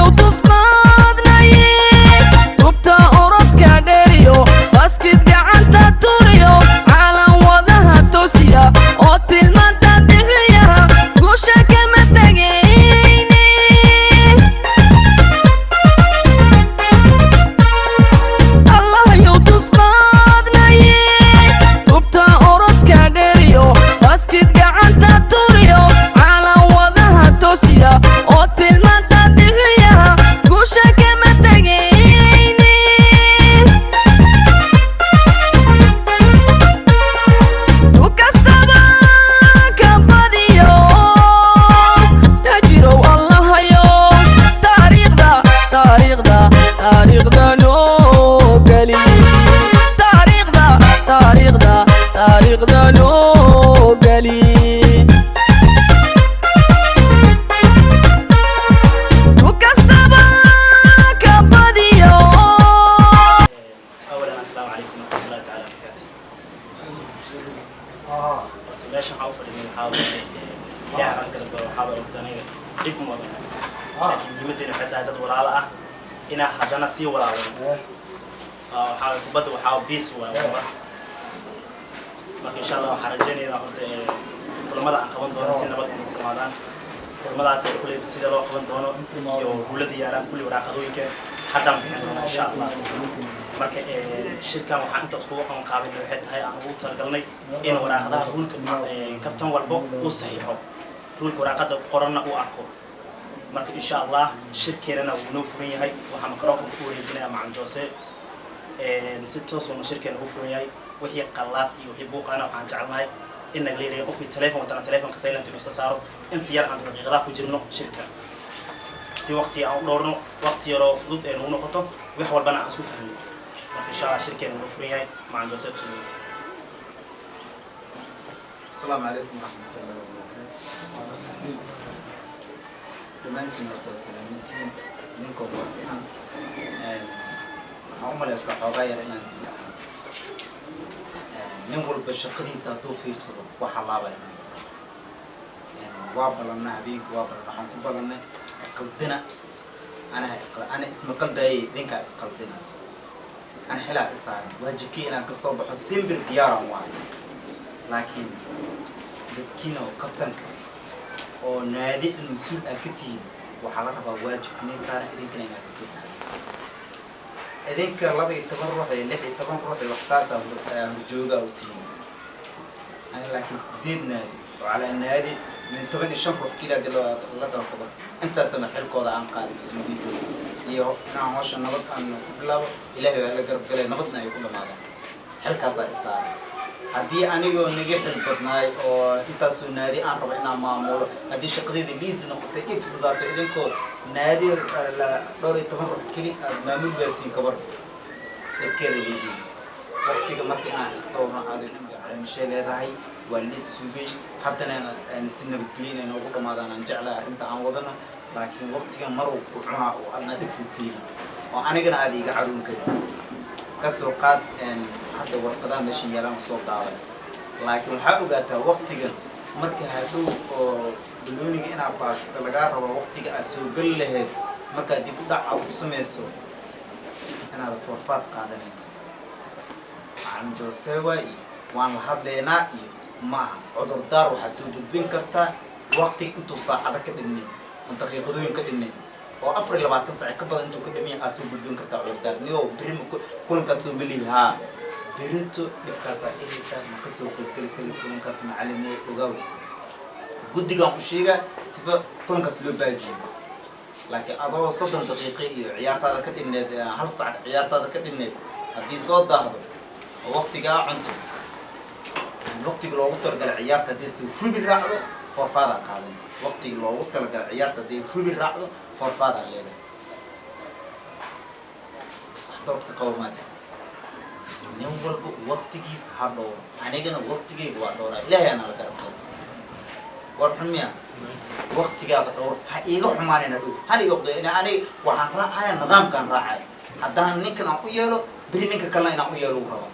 Allahayow tusqaadnaye, tubta orodka dheeriyo, baskid gacanta turiyo, calan wadaha toosiya oo tilmaanta bixiya, guusha kama tegayne. Allahayow tusqaadnaye, tubta orodka dheeriyo, baskid gacanta turiyo, calan wadaha toosiya oo tilmaanta bixiya, guusha kama tegayne. Tu kastaba ka badiyo, tajirow Allahayo, taariikhda, taariikhda, taariikhda noo geli, taariikhda, taariikhda, taariikhda noo geli. Tu kastaba ka badiyo. أولا، السلام عليكم ورحمة الله تعالى وبركاته. Horta meeshan waxaa u fadhinay waxaa waaye Ilaah aan kala galo. Waxaa waaye horta aniga dhib uma wadano, laakiin muhiimaddeena waxay tahay dad walaalo ah inaa haddana sii walaalano. Waxaa kubadda waxaa peace waaye, waa marka insha Allah waxaan rajaynaynaa horta kulamada aan qaban doono si nabad inay ku dhamaadaan. Kulamadaas ay kuley sida loo qaban doono iyo ruulada yaalaan kulli waraaqadooyinka haddaan bixin doona insha Allah. Marka shirkan waxaan inta iskugu qaban qaabinay waxay tahay aan ugu talagalnay in waraaqadaha rule-ka kabtan walbo uu saxiixo, rule-ka waraaqada qoranna uu arko. Marka insha Allah shirkeenana wuu noo furan yahay. Waxaa microphone ku wareejinaya Macalin Jose. Si toos uuna shirkeena ugu furan yahay. Wixii qallaas iyo wixii buuqaana waxaan jecelnahay in nagala yareeyo. Qofkii telephone watana telefonka silent inuu iska saaro inta yar aan daqiiqadaha ku jirno shirka, si waqti aan u dhowrno, waqti yaroo fudud ee nagu noqoto, wax walbana aan isku fahno. Marka insha Allah shirkeena wuu furan yahay. Macalin Jose, kusoo dhaweey. السلام عليكم ورحمة الله وبركاته. Dhammaantiin horta waa salaamintiin idinkoo wacsan. Waxaan u malaysaa xoogaa yar inaan dib dhacno. Nin walba shaqadiisa hadduu fiirsado waxaa laabaya. Waa balannaa habeenkii, waa ballan, waxaan ku ballannay iqaldina ana ana isma qaldaayay, idinkaa isqaldina. Ana xilaa isaaran waajibkii inaan kasoo baxo simbir diyaaran waayo, laakiin dadkiina oo kabtanka oo naadi dhan mas-uul aa ka tihiin, waxaa la rabaa waajibkinay saaran idinkana inaad kasoo baxdo. Idinka 12 ruux iyo 16 ruux iyo wax saasaa horjoogaa u tihiin. Ani laakiin sideed naadi oo calaa naadi min 15 ruux kiila hadii la dalkado, intaasna xilkooda aan qaaday, mas-uuliyadooda iyo inaan hawsha nabad aan ku bilaabo, Ilaahay waa la garab galay, nabadna ay ku dhamaadaan. Xilkaasaa isaaran. Haddii anigoo naga xil badnaay oo intaasoo naadi aan rabo inaan maamulo, haddii shaqadeeda liisi noqotay, ii fududaato, idinkoo naadi dhowr iyo toban ruux keli aad maamul waasiin, kabar dhibkeeda leediin waqtiga. Marka inaan isdhowrno aadamishay leedahay waa la sugay. Haddana si nabadgelyo inay noogu dhamaadaan aan jeclahay arrinta aan wadano, laakiin waqtiga maruu ku cunaa oo adna dhib ku keena oo anigana aada iga caruun karin. Kasoo qaad hadda warqadaha meesha yaalaan soo daaday, laakiin waxaa ogaataa waqtigan marka hadhow oo balooniga inaad baasato lagaa rabo, waqtiga aad soo geli lahayd markaad dib u dhac aad ku samayso inaad forfeit qaadanayso. Macalin Josewa iyo waan la hadlaynaa iyo maaha cudurdaar. Waxaa soo gudbin kartaa waqtiga intuu saacado ka dhimnayn oo daqiiqadooyin ka dhimnayn oo 24 saac ka badan intuu ka dhimay aad soo gudbin kartaa cudurdaar. Niyoo beri ma kulankaas soo melihi haa, berito dhibkaasaa i haystaa, ma kasoo qaybgeli kari kulankaas, macalimo ogaaw. Guddigaan u sheegaa sifa kulankaas loo baajiyo. Laakiin adoo 30 daqiiqo iyo ciyaartaada ka dhimneed, hal saac ciyaartaada ka dhimneed, haddii soo daahdo oo waqtigaa cunto, waqtiga loogu talagalay ciyaarta haddii soo rubi raacdo, forfeit-aa qaadan. Waqtiga loogu talagalay ciyaarta haddii rubi raacdo, forfeit-aa leedahay. Wax doodka qabo maa jira. Nin walba waqtigiisa ha dhowro, anigana waqtigayga waa dhowraa. Ilaahay anaa la garab galo. War xun miya? Waqtigaada dhowr, ha iiga xumaanina dhow, hana iga qdo. Aniga waxaan raacaya nidaamkaan raacaya. Haddaan ninkan aan u yeelo, beri ninka kalena inaan u yeelo u rabaa.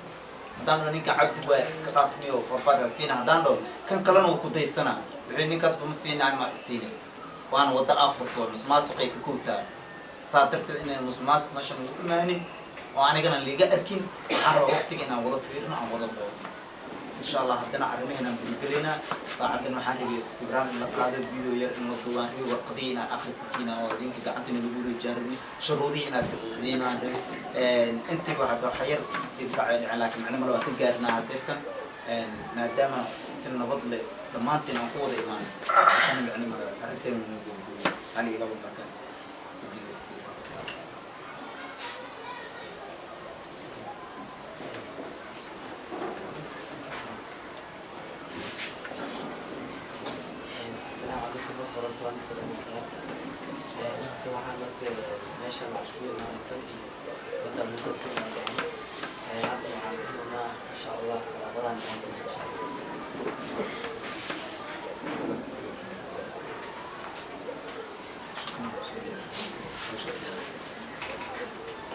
Haddaan dhaho ninka Cabdi waaya iska dhaafniyo, forfeit ha siina, haddaan dhaho kan kalena wuu ku daysanaa, wuxuu ninkaasba ma siina, ani maa isiinay, waana wadda aa furto musmaasuqay ka kowtaa. Saa darteed inay musuqmaasuq meeshan ugu imaanin oo anigana liiga arkin, waxaan rabaa waqtiga inaan wada fiirino, aan wada doodno, insha Allah. Haddana arrimaheena aan gudagelaynaa. Saacadan waxaan rabay sawiraan in la qaado, video yar in la duubaan rabay, warqadihii inaan akhrisatiin oo idinka gacantina lagu wareejiyaan rabay, shuruudihii inaad saxiixdiin aan rabay. Intiiba hadda waxa yar dib dhacay dhicin, laakiin macno male, waa ka gaarnaa hadeertan, maadaama si nabad leh dhammaantiin aan ku wada imaanay. Waxana macno male, arrinteena noo googooyo hal iyo laba markaas guddiga. Asalaamu calaykum. Soo qoranto waan salaam khiyaarta. Horta waxaan horta meeshan waxaa iskugu imaanay dad iyo dad aan muddo waqti inaan dhicin. Hadda waxaan bixinaynaa, insha Allah, waraaqadan bixin doona, insha Allah.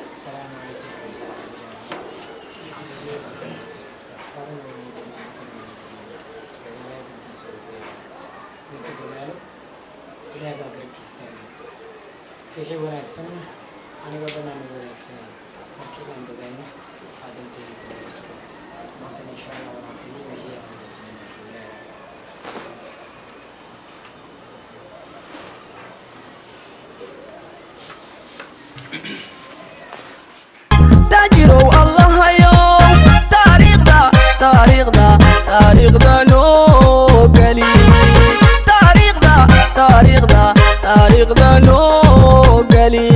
السلام عليكم. Ninka dadaalo Ilaah baa garabkiisa taagan. Wixii wanaagsanna anigoo dhan aan wanaagsanay. Marka inaan dadaalno aa danteena ku wada jirto. Maantana, insha Allah, waraaqadii wixii aan wada jirnay. Taajirow Allahayow, taariikhda, taariikhda, taariikhda noo geli. Taariikhda, taariikhda, taariikhda noo geli.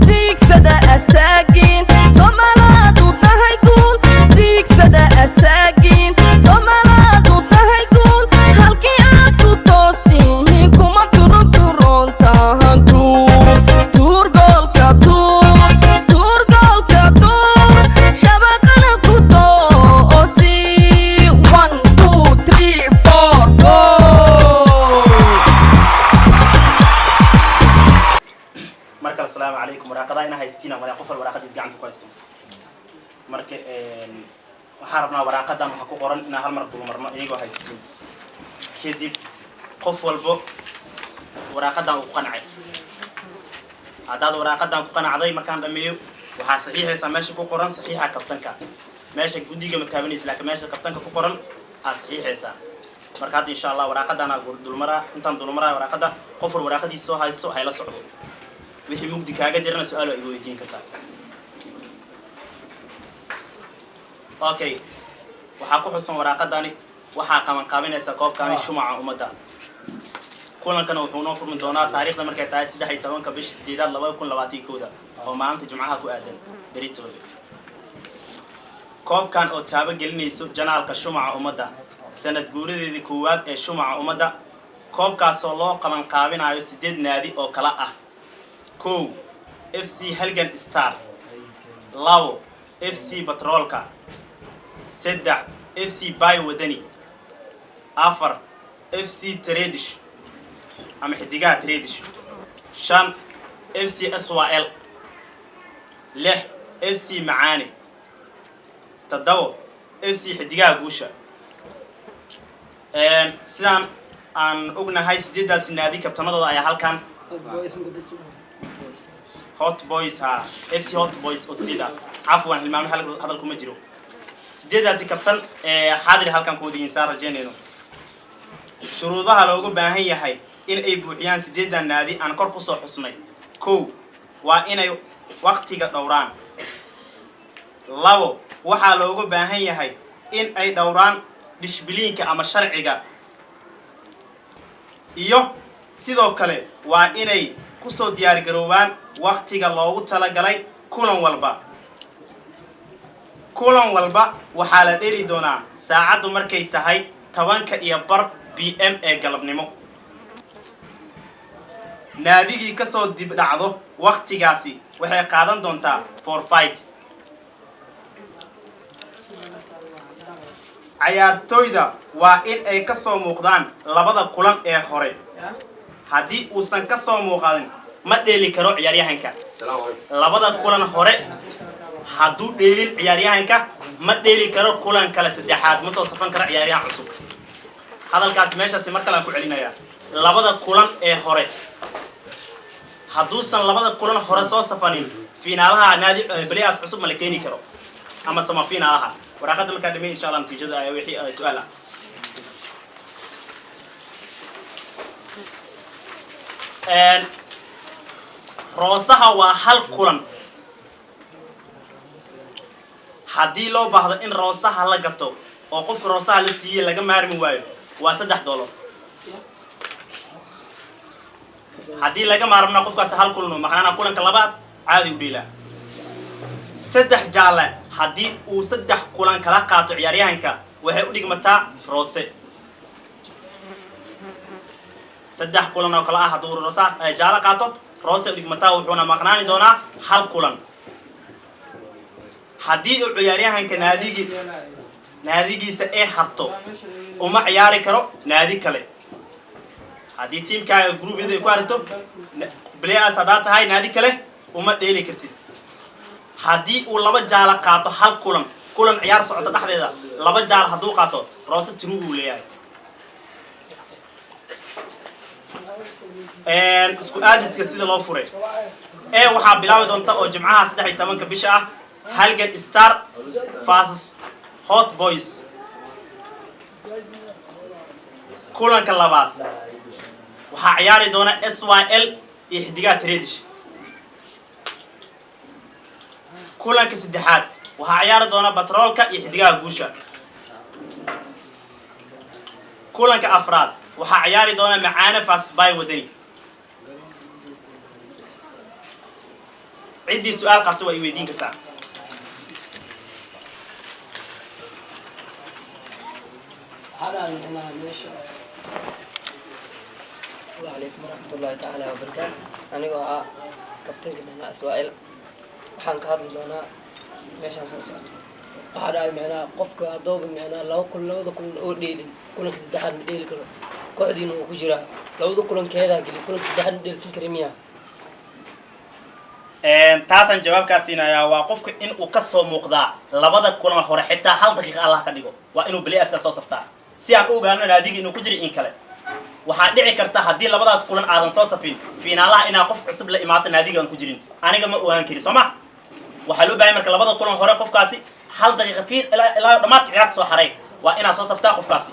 Tiigsada asaagiin Soomaalaadu tahay guul. Tiigsada asaagiin Soomaalaadu tahay guul. Halkii aad ku toostihiin kuma turuturoontahan. Tuur, tuur goolka, tuur, tuur goolka, tuur shabaqana ku toosi. One, two, three, four, go! Mar kale asalaamu calaykum. Waraaqadaha ina haystiin ama qof walba waraaqadiis gacanta ku haysto. Marka waxaan rabnaa waraaqadan waxaa ku qoran inaan hal mar dulmarno iyagoo haystiin. Kadib qof walbo waraaqadan uu ku qancay. Haddaad waraaqadan ku qanacday, markaan dhameeyo waxaa saxiixaysaa meesha ku qoran saxiixa kabtanka. Meesha guddiga ma taabanaysa, laakiin meesha kabtanka ku qoran aa saxiixaysaa. Marka hadda, insha Allah, waraaqadan aa dulmaraa. Intaan dulmaraa waraaqada, qof wal waraaqadiisa soo haysto hayla socdo. Wixii mugdi kaaga jirana su-aal waa iga weydiin kartaa. Okay, waxaa ku xusan waraaqadani: waxaa qaban qaabinaysa koobkani Shumaca Ummadda. Kulankana wuxuu noo furmi doonaa taariikhda markay tahay 13-ka bisha sideedaad 2021-da, oo maalinta Jumcaha ku aadan beritooda. Koobkan oo taabo gelinayso janaalka Shumaca Ummadda sanad guuradeedii koowaad ee Shumaca Ummadda, koobkaasoo loo qaban qaabinayo sideed naadi oo kala ah: 1, FC Halgan Star; 2, FC Batroolka; 3, FC Bay Wadani; 4, FC Tradish ama Xidigaha Tradish; 5, FC SYL; 6, FC Macaani; 7, FC Xidigaha Guusha. Sidaan aan ognahay, sideeddaasi naadi kabtanadooda ayaa halkan. Hot Boys, ha, FC Hot Boys oo sideed ah. Cafwan, hilmaame, hadal kuma jiro. Sideedaasi kabtan ee xaadir halkan ku wadayiin saan rajaynayno. Shuruudaha looga baahan yahay in ay buuxiyaan sideedan naadi aan kor kusoo xusnay: 1, waa inay waqtiga dhowraan; 2, waxaa looga baahan yahay in ay dhowraan dhishbiliinka ama sharciga, iyo sidoo kale waa inay kusoo diyaargaroobaan waqtiga loogu talagalay kulan walba. Kulan walba waxaa la dheli doonaa saacaddu markay tahay 10:30 p.m. ee galabnimo. Naadigii kasoo dib dhacdo waqtigaasi waxay qaadan doontaa forfeit. Cayaartooyda waa in ay ka soo muuqdaan labada kulan ee hore. Haddii uusan ka soo muuqanin, ma dheeli karo ciyaaryahanka. Labada kulan hore hadduu dheelin ciyaaryahanka, ma dheeli karo kulan kale saddexaad, ma soo safan karo ciyaaryahan cusub. Hadalkaasi meeshaasi mar kale aan ku celinayaa. Labada kulan ee hore, hadduusan labada kulan hore soo safanin, fiinaalaha naadi players cusub ma la keeni karo ama sama fiinaalaha. Waraaqada markaa dhamay, insha Allah, natiijada ayaa wixii su-aal ah. Roosaha waa hal kulan. Haddii loo baahdo in roosaha la gato oo qofka roosaha la siiyey laga maarmi waayo, waa $3. Haddii laga maarmona, qofkaasi hal kulan oo maqnaana, kulanka labaad caadi u dheelaa. Saddex jaalle haddii uu saddex kulan kala qaato ciyaaryahanka, waxay u dhigmataa roose. Saddex kulan oo kale ah hadduu roosa jaale qaato, roose u dhigmataa, wuxuuna maqnaani doonaa hal kulan. Haddii uu ciyaaryahanka naadigiisa ee harto, uma ciyaari karo naadi kale. Haddii tiimkaaga groupyada ay ku harto, players haddaad tahay, naadi kale uma dheeli kartid. Haddii uu laba jaala qaato hal kulan, kulan ciyaar socota dhexdeeda laba jaal hadduu qaato, roose true uu leeyahay. Isku aadiska sida loo furay ee waxaa bilaabi doonta oo Jimcaha 13-ka bisha ah Halgan Star versus Hot Boys. Kulanka labaad waxaa ciyaari doona SYL iyo Xidigaha Tradish. Kulanka saddexaad waxaa ciyaari doona Batroolka iyo Xidigaha Guusha. Kulanka afraad waxaa ciyaari doona Macaane versus Bay Wadani. Ciddii su-aal qabta waa i weydiin kartaa. Waxaa dhacday micnaha meesha. Asalaamu calaykum waraxmatullaahi tacaala wabarakaatu. Anigoo ah kabtanka micnaha Iswaa'il, waxaan ka hadli doonaa meeshaan soo socoto. Waxaa dhacay micnaha qofka haddooba micnaha laba kulan, labada kulan oo dheelin, kulanka saddexaad ma dheeli karo, kooxdiina wuu ku jiraa, labada kulan keedaa geli, kulanka saddexaad ma dheelsin kara miyaa? Taasaan jawaabkaa siinayaa. Waa qofka in uu ka soo muuqdaa labada kulan hore, xitaa hal daqiiqa Allah ka dhigo, waa inuu playerska soo saftaa si aan u ogaano naadiga inuu ku jiro in kale. Waxaa dhici karta haddii labadaas kulan aadan soo safin, fiinaalaha inaa qof cusub la imaato naadiga aan ku jirin. Aniga ma ogaan karin, soo ma? Waxaa loo bahay marka labada kulan hore qofkaasi hal daqiiqa fiir ilaa dhammaadka ciyaarta soo xaray, waa inaad soo saftaa qofkaasi.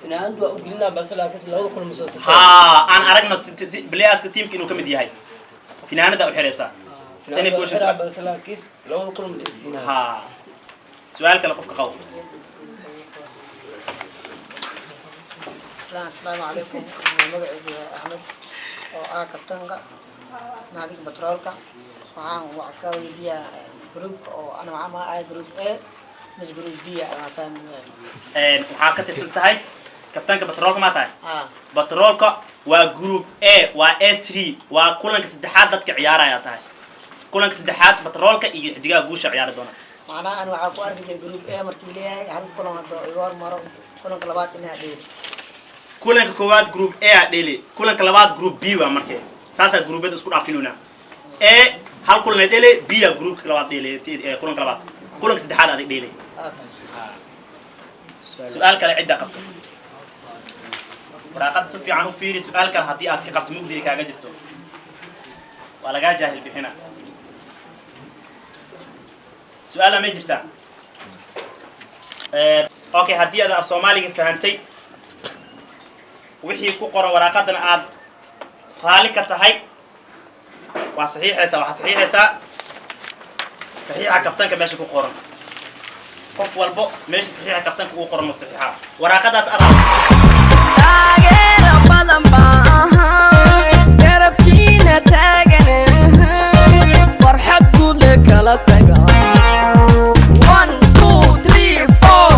Finaanad waa u gelinaa, balse laakiinse labada kulan ma soo saftaa. Haa, aan aragna playerska teamka inuu ka mid yahay, finaanada u xiraysaa. Finaanad Any waa u questions? xiraa, balse laakiin labada kulan ma dheelsiinaayo. Haa, su-aal kale qofka qabo. Asalaamu calaykum. Magacaygu yahay Axmed oo ah kabtanka naadiga Batroolka. Waxaan wax ka weydiiyaa groupka oo ana waxaan magacahay group A mise group B waa fahmi waayo. Waxaa ka tirsan tahay kabtanka Batroolka maa tahay? Ah. Batroolka waa group A, waa A3, waa kulanka saddexaad dadka ciyaaraya tahay. Kulanka saddexaad Batroolka iyo Xidigaha Guusha ciyaari doona. Macnaha ani waxaa ku arki jiray group A markii leeyahay hal kulan hadda iga hormaro, kulanka labaad inaa dheeli. Kulanka koowaad group A aa dheeli, kulanka labaad group B waa. Markee saasaa groupyada isku dhaafinuna. A hal kulan ay dheele, B aa groupka labaad dheele, kulanka labaad, kulanka saddexaad adig dheele. Su-aal kale ciddaa qabto, waraaqada si fiican u fiiri. Su-aal kale haddii aad ka qabto, mugdiga kaaga jirto, waa lagaa jaahil bixina. Su-aal may jirtaa? Okay, haddii aad af Soomaaliga fahantay, wixii ku qoran waraaqadan aad raalli ka tahay, waa saxiixaysaa. Waxaa saxiixaysaa saxiixa kabtanka meesha ku qoran. Qof walbo meesha saxiixa kabtanka ugu qoran mu saxiixa waraaqadaas adaa. Taageera badan baa ahaa garabkiina taagan, farxad guud le kala taga. One, two, three, four.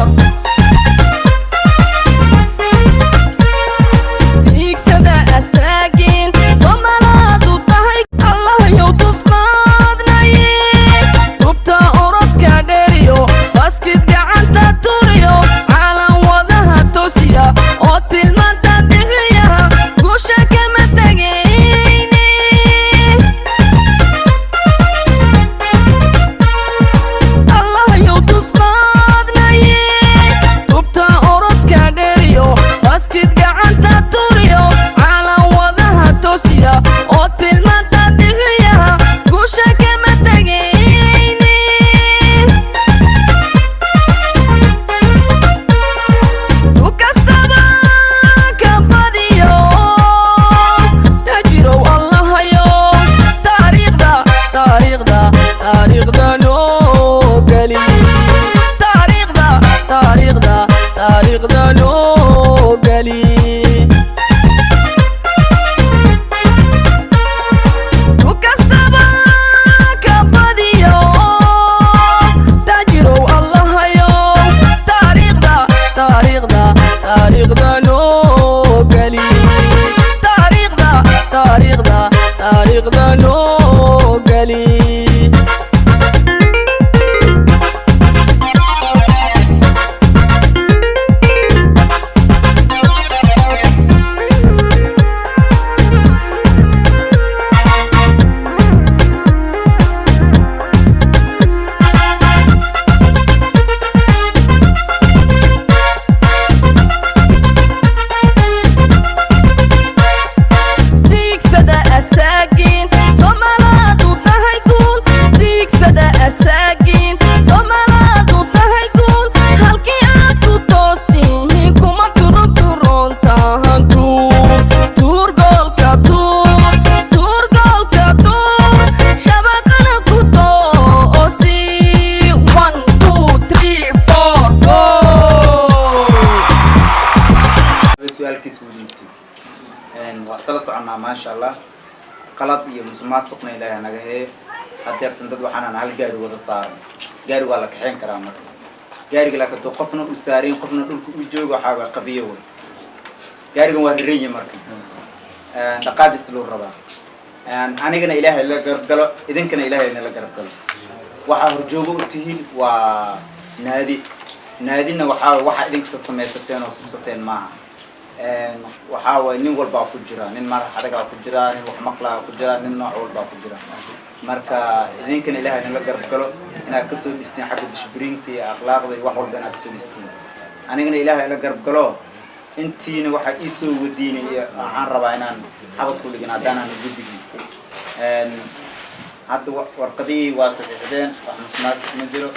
Tiigsada asaagiin Soomaalaadu tahay, Allahayow tusqaadnaye, tubta orodka dheeriyo, baskid gacanta turiyo. Taariikhda noo geli. Tiigsada asaagiin, Soomaalaadu tahay guul. Tiigsada asaagiin, Soomaalaadu tahay guul. Halkii aad ku toostihiin kuma turuturoontahan. Tuur, tuur goolka, tuur, tuur goolka, tuur shabaqana ku toosi. One, two, three, four, go! Su-aalkiis wuu dhiibtay. Waa isla soconnaa, maasha Allah. Qalad iyo musuqmaasuqna Ilaahay naga heeyo. Hadeertan dad waxaanaan hal gaari wada saaran, gaari waa la kaxeyn karaa. Marka gaariga laakiin hadduu qofna u saarayn, qofna dhulka u joogo, waxaa waa qabiyo wey. Gaarigan waa riranyi, marka dhaqaajis loo rabaa. Anigana Ilaahay la garab galo, idinkana Ilaahay nala garab galo. Waxaa horjoogo u tihiin waa naadi. Naadina waxaa idinkasa samaysateen oo subsateen maaha. Waxaa waay nin walbaa ku jira, nin madax adagaa ku jira, nin wax maqlaa ku jira, nin nooc walbaa ku jira. Marka idinkana Ilaahay nala garab galo inaad kasoo dhistiin xagga dishbrinka iyo akhlaaqda iyo wax walba inaad kasoo dhistiin. Anigana Ilaahay la garab galo. Intiina waxaa iisoo wadiinay iyo waxaan rabaa inaan xabad ku dhigin haddaanaan guddigii. Hadda warqadihii waa saxiixdeen, wax musmaasik ma jiro.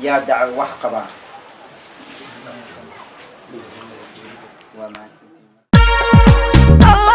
Yaa daco wax qabaa? Waa mahadsantihiin.